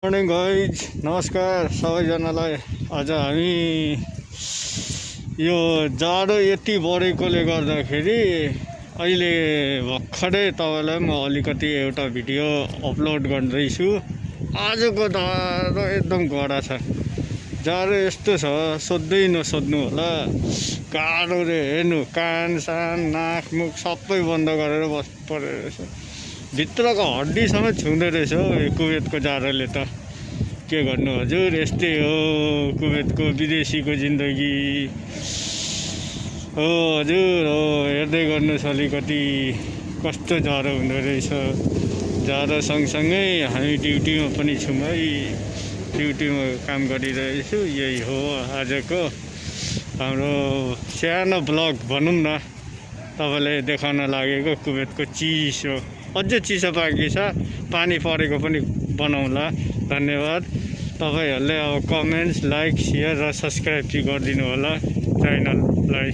Morning guys, नमस्कार सबैजनालाई। आज हामी यो जाडो यति बढेकोले गर्दाखेरि अहिले भर्खरै तपाईँलाई म अलिकति एउटा भिडियो अपलोड गर्दैछु। आजको जाडो एकदम कडा छ। जाडो यस्तो छ सोध्दै नसोध्नु होला। गाह्रो रे, हेर्नु कान सान नाक मुख सबै बन्द गरेर बस्नु पर्यो रहेछ। भित्रको हड्डीसम्म छुँदो रहेछ हौ यो कुवेतको जाडोले त। के गर्नु हजुर, यस्तै हो कुवेतको विदेशीको जिन्दगी हो हजुर। हो हेर्दै गर्नुहोस् अलिकति कस्तो जाडो हुँदो रहेछ। जाडो सँगसँगै हामी ड्युटीमा पनि छौँ है। ड्युटीमा काम गरिरहेछु। यही हो आजको हाम्रो सानो ब्लग भनौँ न, तपाईँलाई देखाउन लागेको कुवेतको चिसो। अझै चिसो बाँकी छ, पानी परेको पनि बनाउँला। धन्यवाद तपाईँहरूले। अब कमेन्ट्स, लाइक, सेयर र सब्सक्राइब चाहिँ गरिदिनु होला च्यानललाई।